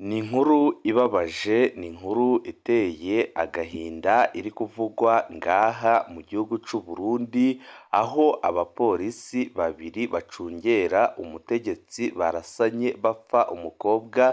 Ni inkuru ibabaje, ni inkuru iteye agahinda iri kuvugwa ngaha mu gihugu c'u Burundi, aho abapolisi babiri bacungera umutegetsi barasanye bapfa umukobwa,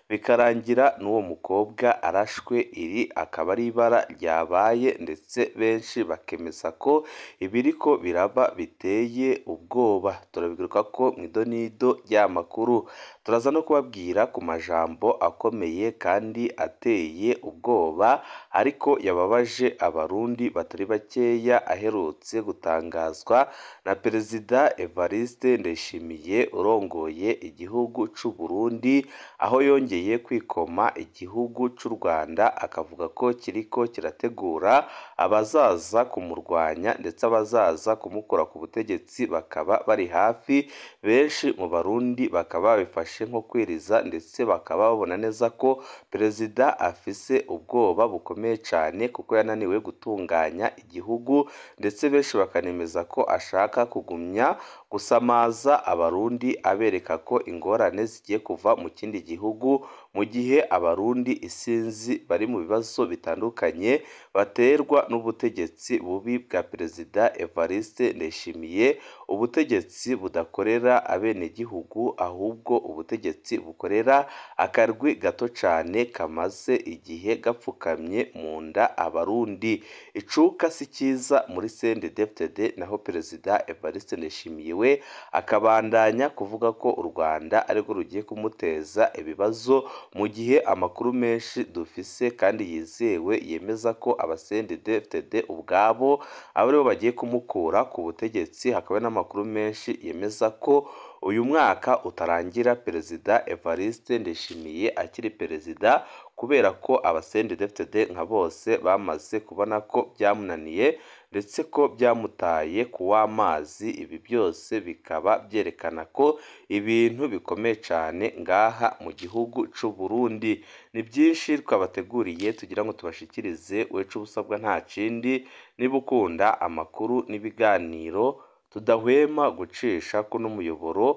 bikarangira n'uwo mukobwa arashwe. Iri akaba ari ibara ryabaye, ndetse benshi bakemeza ko ibiriko biraba biteye ubwoba. Turabigarukako mw'idonido ry'amakuru, turaza no kubabwira ku majambo akomeye kandi ateye ubwoba ariko yababaje abarundi batari bakeya, aherutse gutangazwa na Perezida Evariste Ndayishimiye urongoye igihugu c'u Burundi, aho yongeye kwikoma igihugu c'u Rwanda akavuga ko kiriko kirategura abazaza kumurwanya, ndetse abazaza kumukura ku butegetsi bakaba bari hafi. Benshi mu barundi bakaba babifashe nko kwiriza, ndetse bakaba babona neza ko perezida afise ubwoba bukomeye cane kuko yananiwe gutunganya igihugu, ndetse benshi bakanemeza ko ashaka kugumya gusamaza abarundi abereka ko ingorane zigiye kuva mu kindi gihugu, mu gihe abarundi isinzi bari mu bibazo bitandukanye baterwa n'ubutegetsi bubi bwa Perezida Evariste Ndayishimiye, ubutegetsi budakorera abenegihugu ahubwo ubutegetsi bukorera akarwi gato cane kamaze igihe gapfukamye mu nda abarundi. Icuka si ciza muri CNDD-FDD, naho Perezida Evariste Ndayishimiye we akabandanya kuvuga ko u Rwanda arirwo rugiye kumuteza ibibazo, mu gihe amakuru menshi dufise kandi yizewe yemeza ko aba CNDD-FDD ubwabo aribo bagiye kumukura ku butegetsi. Hakaba n'amakuru menshi yemeza ko uyu mwaka utarangira Perezida Evariste Ndayishimiye akiri perezida, kubera ko aba CNDD-FDD nka bose bamaze kubona ko byamunaniye ndetse ko byamutaye ku w'amazi. Ibi byose bikaba byerekana ko ibintu bikomeye cane ngaha mu gihugu c'u Burundi. Ni byinshi twabateguriye tugira ngo tubashikirize, wecu ubusabwa nta kindi, niba ukunda amakuru n'ibiganiro tudahwema gucisha kuno muyoboro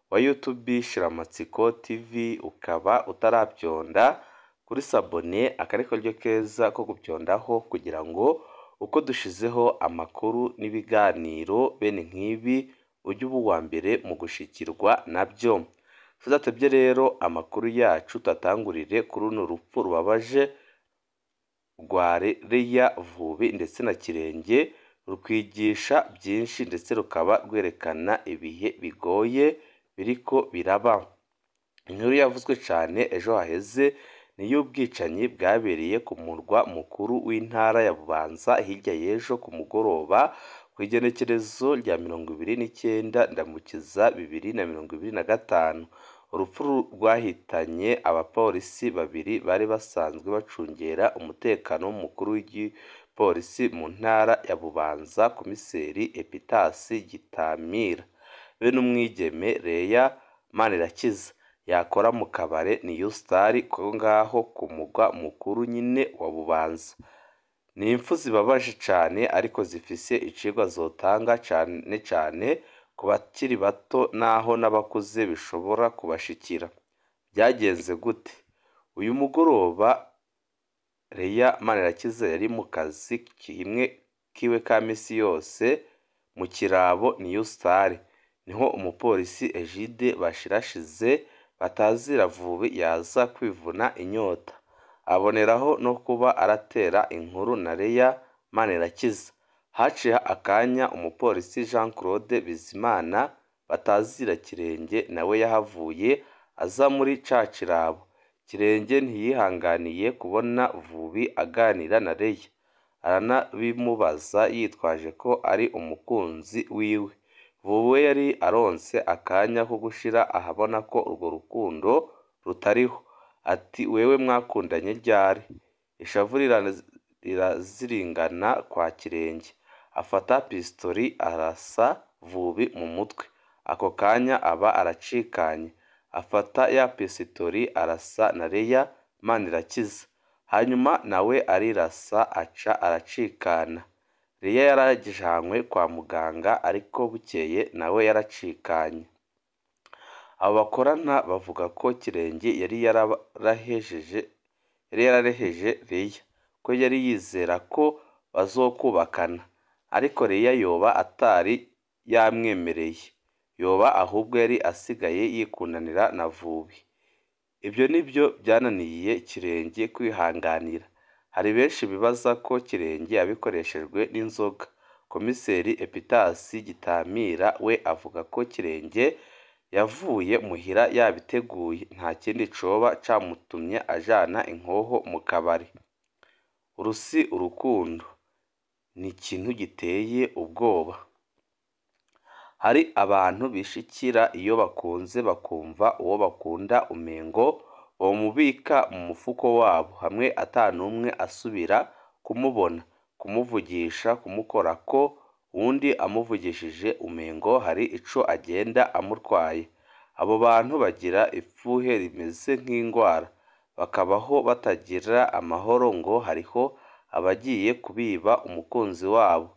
wa YouTube Shiramatsiko TV, ukaba utarabyonda kuri sabone, aka ni karyo keza ko kubyondaho kugira ngo uko dushizeho amakuru n'ibiganiro bene nk'ibi ujye uba uwa mbere mu gushikirwa nabyo. Tudatebye rero amakuru yacu tuatangurire kuri runo rupfu rubabaje rwa Leya Vubi ndetse na Kirenge, rukwigisha byinshi ndetse rukaba rwerekana ibihe bigoye biriko biraba. Inkuru yavuzwe cane ejo haheze ni iy'ubwicanyi bwabereye ku murwa mukuru w'intara ya Bubanza hirya y'ejo ku mugoroba ku igenekerezo rya 29 Ndamukiza 2025. Urupfu rwahitanye abapolisi babiri bari basanzwe bacungera umutekano w'umukuru w'igipolisi mu ntara ya Bubanza, Komiseri Epitasi Gitamira, be n'umwigeme Leya Manirakiza yakora mu kabare New Star ko ngaho ku mugwa mukuru nyine wa Bubanza. Ni impfu zibabaje cane ariko zifise icigwa zotanga cane cane ku bakiri bato naho n'abakuze bishobora kubashikira. Byagenze gute? Uyu mugoroba Leya Manirakiza yari mu kazi kimwe kiwe ka misi yose mu kirabo New Star, niho umupolisi Egide Bashirashize batazira Vubi yaza kwivuna inyota, aboneraho no kuba aratera inkuru na Leya Manirakiza. Haciye akanya umupolisi Jean Claude Bizimana batazira Kirenge nawe yahavuye aza muri ca kirabo. Kirenge ntiyihanganiye kubona Vubi aganira na Leya, aranabimubaza yitwaje ko ari umukunzi wiwe. Vubi we yari aronse akanya ko gushira ahabona ko urwo rukundo rutariho, ati wewe mwakundanye ryari? Ishavu riraziringana kwa Kirenge, afata pistori arasa Vubi mu mutwe, ako kanya aba aracikanye, afata ya pisitori arasa na Leya Manirakiza, hanyuma nawe arirasa aca aracikana. Leya yarajanywe kwa muganga ariko bukeye nawe yaracikanye. Abo bakorana bavuga ko Kirenge yari yarareheje Leah, ko yari yizera ko bazokubakana, ariko Leah yoba atari yamwemereye, yoba ahubwo yari asigaye yikundanira na Vubi. Ibyo nibyo byananiye Kirenge kwihanganira. Hari benshi bibaza ko Kirenge yabikoreshejwe n'inzoga. Komiseri Epitasi Gitamira we avuga ko Kirenge yavuye muhira yabiteguye, nta kindi coba camutumye ajana inkoho mu kabari. Uru si urukundo, ni ikintu giteye ubwoba. Hari abantu bishikira iyo bakunze bakumva uwo bakunda umengo bomubika mu mufuko wabo, hamwe ata n'umwe asubira kumubona, kumuvugisha, kumukorako, uwundi amuvugishije umengo hari ico agenda amutwaye. Abo bantu bagira ipfuhe rimeze nk'ingwara, bakabaho batagira amahoro ngo hariho abagiye kubiba umukunzi wabo.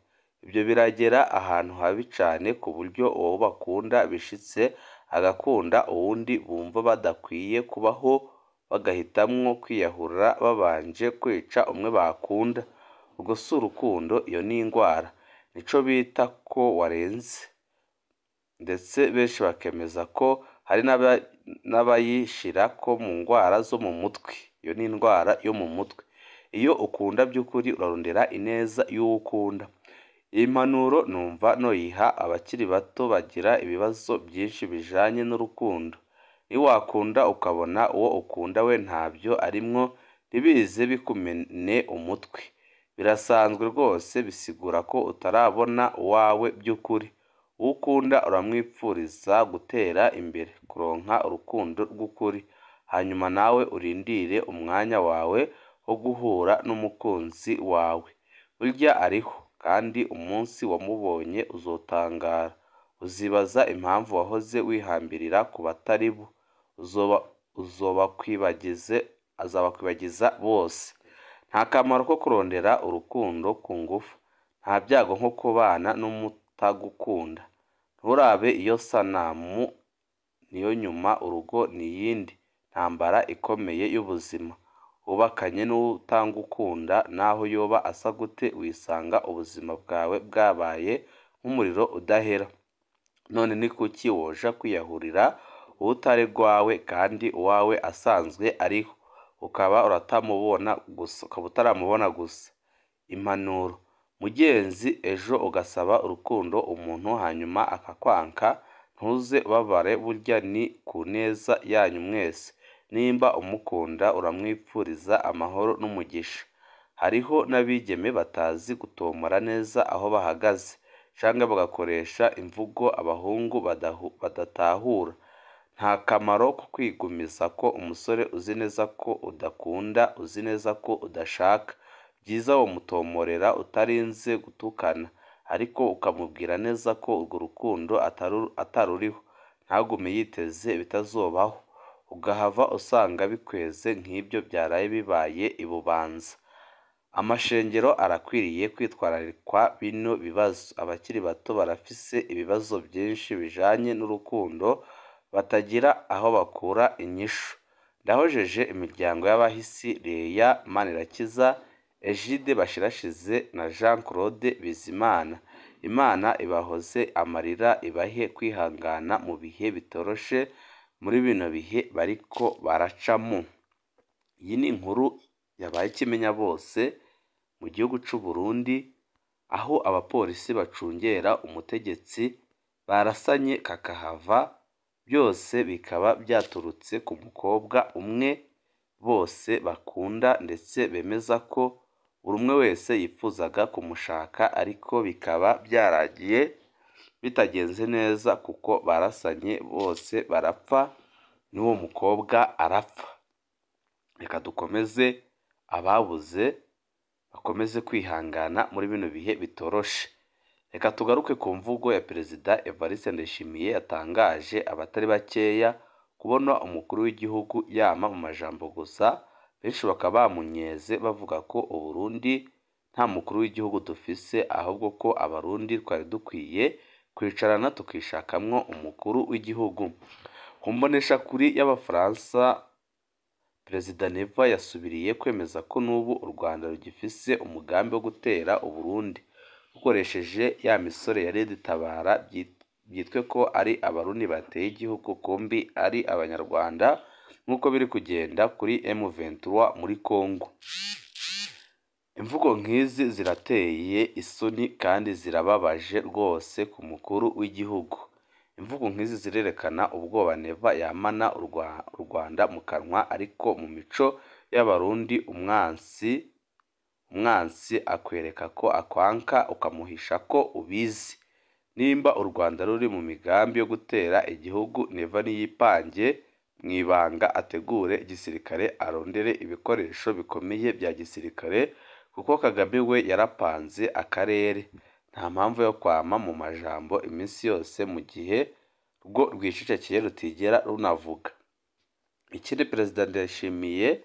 Ibyo biragera ahantu habi cane ku buryo uwo bakunda bishitse agakunda uwundi bumva badakwiye kubaho, bagahitamwo kwiyahura babanje kwica umwe bakunda. Urwo si urukundo, iyo ni ingwara, nico bita ko warenze. Ndetse benshi bakemeza ko hari n'abayishirako mu ngwara zo mu mutwe. Iyo ni indwara yo mu mutwe. Iyo ukunda by'ukuri urarondera ineza y'uwo ukunda. Iyi mpanuro numva noyiha abakiri bato bagira ibibazo byinshi bijanye n'urukundo. Niwakunda ukabona uwo ukunda we ntabyo arimwo, ntibize bikumene umutwe. Birasanzwe rwose, bisigura ko utarabona uwawe by'ukuri. Uwo ukunda uramwipfuriza gutera imbere, kuronka urukundo rw'ukuri, hanyuma nawe urindire umwanya wawe wo guhura n'umukunzi wawe. Burya ariho, kandi umunsi wamubonye uzotangara. Uzibaza impamvu wahoze wihambirira ku batari bo. Azabakwibagiza bose. Nta kamaro ko kurondera urukundo ku ngufu, nta byago nko kubana n'umutagukunda. Nturabe iyo sanamu niyo nyuma, urugo ni iyindi ntambara ikomeye y'ubuzima. Wubakanye n'utagukunda naho yoba asa gute, wisanga ubuzima bwawe bwabaye nk'umuriro udahera. None ni kuki woja kwiyahurira uwutari rwawe kandi uwawe asanzwe ariho, ukaba utaramubona gusa. Impanuro: mugenzi, ejo ugasaba urukundo umuntu hanyuma akakwanka, ntuze ubabare, burya ni ku neza yanyu mwese. Nimba umukunda uramwipfuriza amahoro n'umugisha. Hariho n'abigeme batazi gutomora neza aho bahagaze, canke bagakoresha imvugo abahungu badatahura. Nta kamaro ko kwigumiza ko umusore uzi neza ko udakunda, uzi neza ko udashaka. Byiza womutomorera utarinze gutukana, ariko ukamubwira neza ko urwo rukundo ataruriho, ntagume yiteze bitazobaho, ugahava usanga bikweze nk'ibyo byaraye bibaye i Bubanza. Amashengero arakwiriye kwitwararikwa bino bibazo. Abakiri bato barafise ibibazo byinshi bijanye n'urukundo batagira aho bakura inyishu. Ndahojeje imiryango y'abahisi Leah Manirakiza, Egide Bashirashize na Jean Claude Bizimana. Imana ibahoze amarira, ibahe kwihangana mu bihe bitoroshe muri bino bihe bariko baracamo. Iyi ni inkuru yabaye ikimenya bose mu gihugu c'u Burundi, aho abapolisi bacungera umutegetsi barasanye kakahava, byose bikaba byaturutse ku mukobwa umwe bose bakunda, ndetse bemeza ko buri umwe wese yifuzaga kumushaka, ariko bikaba byaragiye bitagenze neza kuko barasanye bose barapfa, n'uwo mukobwa arapfa. Reka dukomeze ababuze bakomeze kwihangana muri bino bihe bitoroshe. Reka tugaruke ku mvugo ya Perezida Evariste Ndayishimiye yatangaje abatari bakeya kubona umukuru w'igihugu yama mu majambo gusa, benshi bakaba bamunyeze bavuga ko Uburundi nta mukuru w'igihugu dufise, ahubwo ko Abarundi twari dukwiye kwicarana tukishakamwo umukuru w'igihugu. Ku mboneshakure y'Abafaransa, Perezida Neva yasubiriye kwemeza ko n'ubu u Rwanda rugifise umugambi wo gutera u Burundi rukoresheje ya misore ya Red Tabara, byitwe ko ari Abarundi bateye igihugu kumbi ari Abanyarwanda, nk'uko biri kugenda kuri M23 muri Congo. Imvugo nk'izi zirateye isoni kandi zirababaje rwose ku mukuru w'igihugu. Imvugo nk'izi zirerekana ubwoba Neva yamana u Rwanda mu kanwa, ariko mu mico y'Abarundi umwansi akwereka ko akwanka ukamuhisha ko ubizi. Nimba u Rwanda ruri mu migambi yo gutera igihugu, Neva niyipange mu ibanga, ategure igisirikare, arondere ibikoresho bikomeye bya gisirikare, kuko Kagame we yarapanze akarere. Nta mpamvu yo kwama mu majambo iminsi yose mu gihe rwo rwicecekeye rutigera runavuga. Ikindi, Perezida Ndayishimiye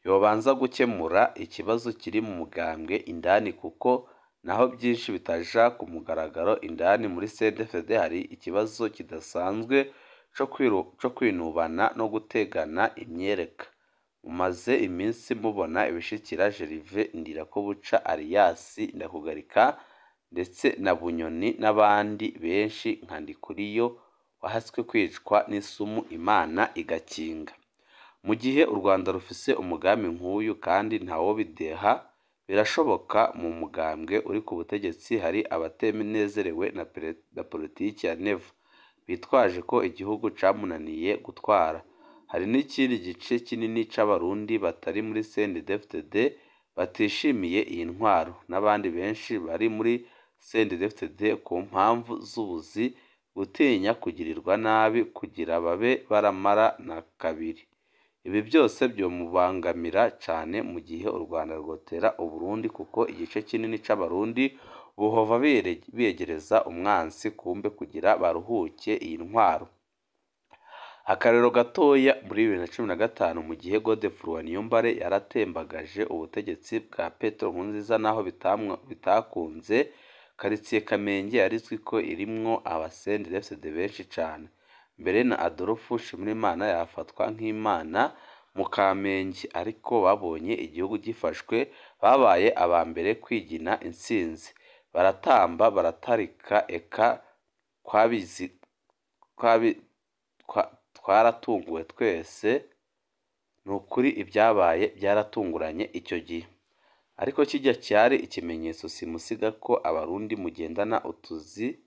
yobanza gukemura ikibazo kiri mu mugambwe indani, kuko naho byinshi bitaja ku mugaragaro, indani muri CNDD-FDD hari ikibazo kidasanzwe co kwinubana no gutegana imyereka. Mumaze iminsi mubona ibishikira Gervais Ndirakobuca alias Ndakugarika, ndetse na Bunyoni n'abandi benshi nka Ndikuriyo wahatswe kwicwa n'isumu Imana igakinga. Mu gihe u Rwanda rufise umugambi nk'uyu kandi ntawobideha, birashoboka mu mugambwe uri ku butegetsi hari abatanezerewe na politiki ya Neva, bitwaje ko igihugu camunaniye gutwara. Hari n'ikindi gice kinini c'Abarundi batari muri CNDD-FDD batishimiye iyi ntwaro, n'abandi benshi bari muri CNDD-FDD ku mpamvu z'ubuzi, gutinya kugirirwa nabi kugira babe baramara na kabiri. Ibi byose byomubangamira cane mu gihe u Rwanda rwotera u Burundi, kuko igice kinini c'Abarundi bohava biyegereza umwansi kumbe kugira baruhuke iyi ntwaro. Akarorero gatoya, muri 2015 mu gihe Godefroid Niyombare yaratembagaje ubutegetsi bwa Petero Nkurunziza, naho bitakunze, Quartier Kamenge yarizwi ko irimwo aba CNDD-FDD benshi cane. Mbere na Adolphe Nshimirimana yafatwa nk'Imana mu Kamenge, ariko babonye igihugu gifashwe babaye aba mbere kwigina intsinzi, baratamba baratarika, eka twaratunguwe twese, ni ukuri ibyabaye byaratunguranye icyo gihe. Ariko kijya cyari ikimenyetso simusiga ko Abarundi mugendana utuzi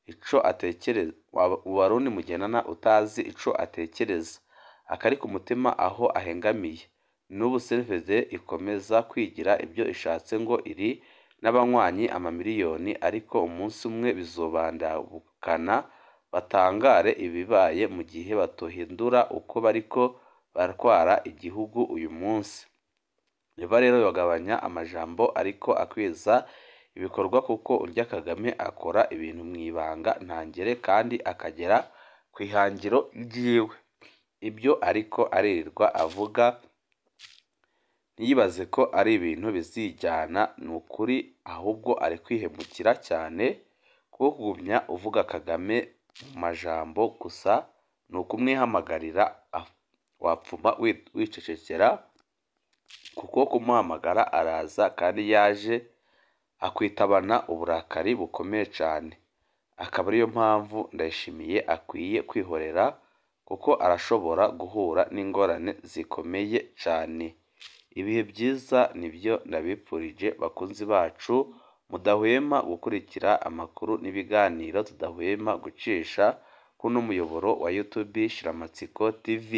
ico atekereza, Abarundi mugendana utazi ico atekereza, akari ku mutima aho ahengamiye. N'ubu CNDD-FDD ikomeza kwigira ibyo ishatse ngo iri n'abanywanyi amamiliyoni, ariko umunsi umwe bizobandabukana batangare ibibaye mu gihe batohindura uko bariko baratwara igihugu uyu munsi. Neva rero yogabanya amajambo ariko akwiza ibikorwa, kuko urya Kagame akora ibintu mw'ibanga ntangere kandi akagera kw'ihangiro ryiwe. Ibyo ariko aririrwa avuga ntiyibaze ko ari ibintu bizijyana, ni ukuri ahubwo ari kwihemukira cyane, kuko kugumya uvuga Kagame mu majambo gusa ni ukumwihamagarira, wapfuma wicecekera, kuko kumuhamagara araza kandi yaje akwitabana uburakari bukomeye cyane. Akaba ariyo mpamvu Ndayishimiye akwiye kwihorera, kuko arashobora guhura n'ingorane zikomeye cyane. Ibihe byiza nibyo ndabipfurije bakunzi bacu, mudahwema gukurikira amakuru n'ibiganiro tudahwema gucisha kuno muyoboro wa YouTube Shiramatsiko TV.